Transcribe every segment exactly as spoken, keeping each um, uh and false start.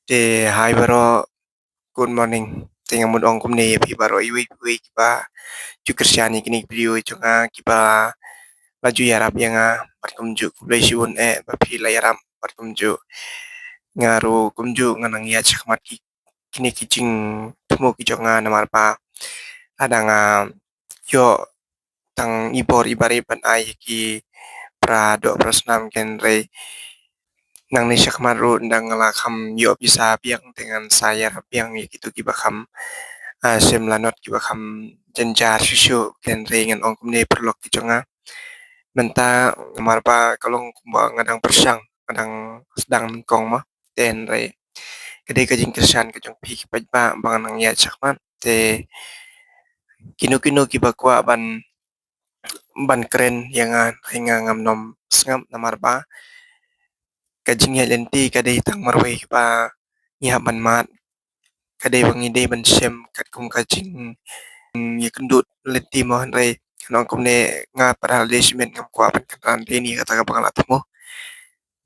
Te hi baroh, good morning. Te nga mut ong kumne ïa phi baroh iwei pa iwei kiba ju kyrshan ïa kine ki video jong nga, kiba la ju ïarap ïa nga bad kumjuh khublei shibun eh ba phi la ïarap bad kumjuh. Nga ruh kumjuh nga nang ïaid shakhmat ki, kine ki jingthmu ki jong nga namar ba lada nga ïoh tang i bor i barit ban ai ïa ki para doh para snam, hynrei nangne shakhmat ruh ynda nga la kham ïoh pisa biang te ngan sa ïarap biang ïa kito kiba kham, ah, shim lanot, kiba kham jynjar shuh shuh, hynrei ngan ong kumne paralok ki jong nga. Mynta namar ba ka long kumba nga dang pyrshang, nga dang sdang nyngkong mo. Te hynrei ka dei ka jingkyrshan ka jong phi ki paidbah ba nga nang ïaid shakhmat. Te kino kino kiba kwah ban, ban kren ïa nga, hynrei nga ngam nym sngap namar ba ka jingïaid lynti ka dei tang marwei, kiba ngi hap ban mad, ka dei ba ngi dei ban shem katkum ka jingïakynduh lynti mo, hynrei ngan ong kumne, nga pat ha lade shimet ngam kwah ban kynran lehse kata kaba nga la thmu.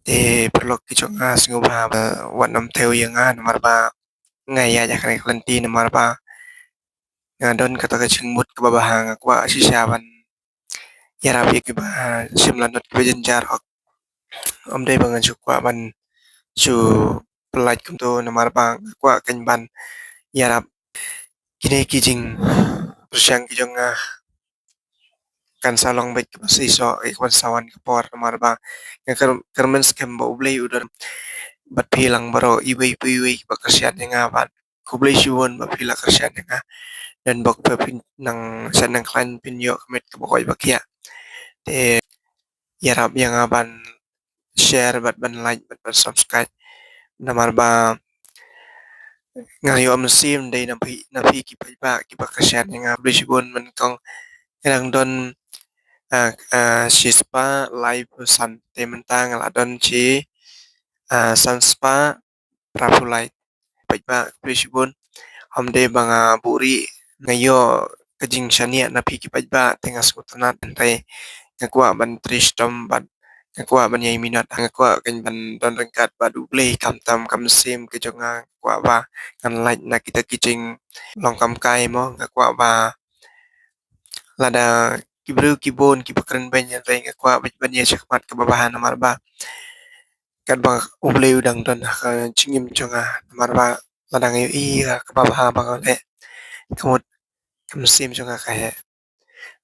Te paralok ki jong nga, sngewbha ba wat nym thew ïa nga namar ba nga ïaid ha kane ka lynti namar ba nga don kata ka jingmut kaba bha, nga kwah shisha ban ïarap ïa kiba shim lanot, kiba jynjar hok. Ym dei ba nga ju kwah ban ju pyllait kumto namar ba nga kwah kein ban ïarap. Kine ki jingpyrshang ki jong nga kan sa long beit kaba seisoh ïa kaban sa wan ka por namar ba nga kyrmen skhem ba U Blei u don bad phi lang baroh iwei pa iwei kiba kyrshan ïa nga, bad khublei shibun ba phi la kyrshan ïa nga. Don bok ba phin nang, sa nang khlaiñ phin ïoh ka met kaba koit ba khiah. Te ïarap ïa nga ban share bad ban like bad ban subscribe namar ba nga ïoh mynsiem dei na phi, na phi ki paidbah kiba kyrshan ïa nga. Khublei shibun. Mynta nga dang don, ah, ah, shispah laiphew san, te mynta nga la don shi, ah, sanspah phraphew lai. Paidbah khublei shibun. Ym dei ba nga buhrieh, nga ïoh ka jingshaniah na phi ki paidbah te nga sngewtynnat, hynrei nga kwah ban trei shitom bad nga kwah ban ïai minot, nga kwah kein ban don ryngkat bad U Blei khamtam. Ka mynsiem ka jong nga, nga kwah ba ngan lait na kita ki jinglong kam kai mo, nga kwah ba lada ki briew ki bun kiba kren beiñ, hynrei nga kwah beit ban ïaid shakhmat kaba bha namar ba katba U Blei u dang don ha ka jingim jong nga, namar ba lada nga ïohi ïa kaba bha ba nga leh, ka mut ka mynsiem jong nga ka heh.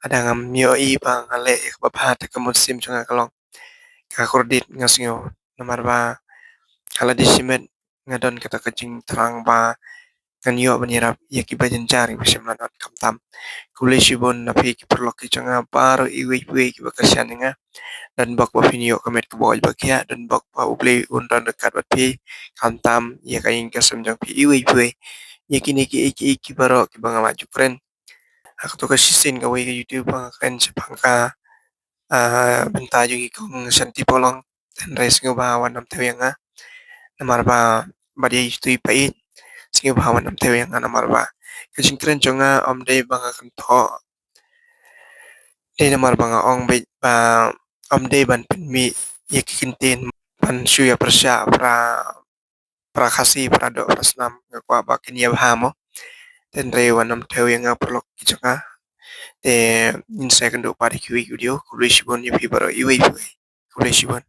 Lada ngam ïohi ba nga leh ïa kaba bha te ka mynsiem jong nga ka long, ka kordit, nga sngew, namar ba ha lade shimet nga don kata ka jingthrang ba ngan ïoh ban ïarap ïa kiba jynjar, kiba shim lanot khamtam. Khublei shibun na phi ki paralok ki jong nga baroh iwei pa iwei kiba kyrshan ïa nga. Don bok ba phin ïoh ka met kaba koit ba khiah, don bok ba U Blei un don ryngkat bad phi khamtam ïa ka ïing ka sem jong phi iwei pa iwei. Ïa kine kiei kiei ki baroh kiba nga la ju kren ha kato ka shisien kawei ka YouTube, ba nga kren shaphang ka, ah, bynta jong i kong Shanti Pawlong. Hynrei sngewbha wat nym thew ïa nga namar ba, bad ïa itu i pait, sngewbha wat nym thew ïa nga namar ba ka jingkren jong nga ym dei ba nga kynthoh, dei namar ba nga ong beit ba ym dei ban pynmih ïa ki kyntien ban shu ïa pyrshah para, para Khasi, para doh para snam, nga kwah ba kin ïa bha mo. Hynrei wat nym thew ïa nga paralok ki jong nga. Te ngin sa ïakynduh pat ha kiwei ki video. Khublei shibun ïa phi baroh iwei pa iwei. Khublei shibun.